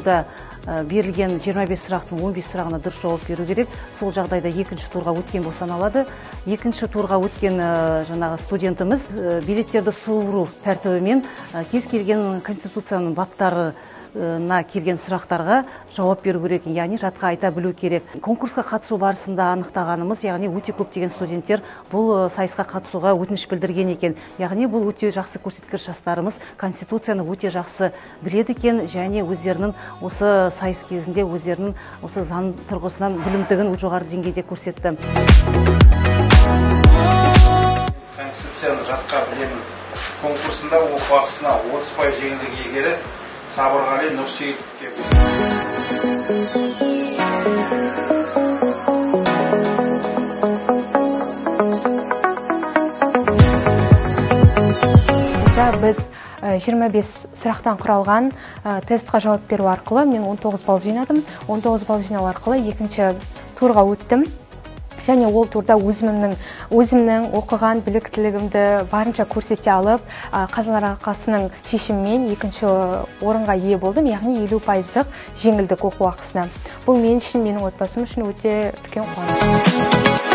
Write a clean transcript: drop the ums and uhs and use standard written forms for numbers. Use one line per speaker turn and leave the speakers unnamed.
турда берілген 25 сұрақтың 15 сұрағына дұрыс жауап беру керек. Сол жағдайда екінші турға өткен болып саналады. Екінші турға өткен жаңағы студентіміз билеттерді суыру тәртібімен кез келген конституцияның баптарына келген сұрақтарға жауап беру керек, яғни жатқа айта білу керек. Конкурсқа қатысу барысында анықтағанымыз, яғни өте көптеген студенттер бұл сайысқа қатысуға өтініш білдірген екен. Яғни бұл өте жақсы көрсеткіш, жастарымыз конституцияны өте жақсы біледі екен және өздерінің осы сайыс кезінде өздерінің осы заң тұрғысынан білімдігін жоғары деңгейде көрсетті.
Конституцияны жатқа білемін конкурсында оқу ақысына 30% жеңілдік иегері Сабырғали Нұрсейітовке.
Біз 25 сұрақтан құралған тестқа жауап беру арқылы мен 19 балл жинадым. 19 балл жинау арқылы екінші турға өттім. Және ол турда өзімнің оқыған біліктілігімді барынша көрсете алып, қазылар алқасының шешімімен екінші орынға ие болдым, яғни 50% жеңілдік оқу ақысына. Бұл мен үшін, менің отбасым үшін өте үлкен қуаныш.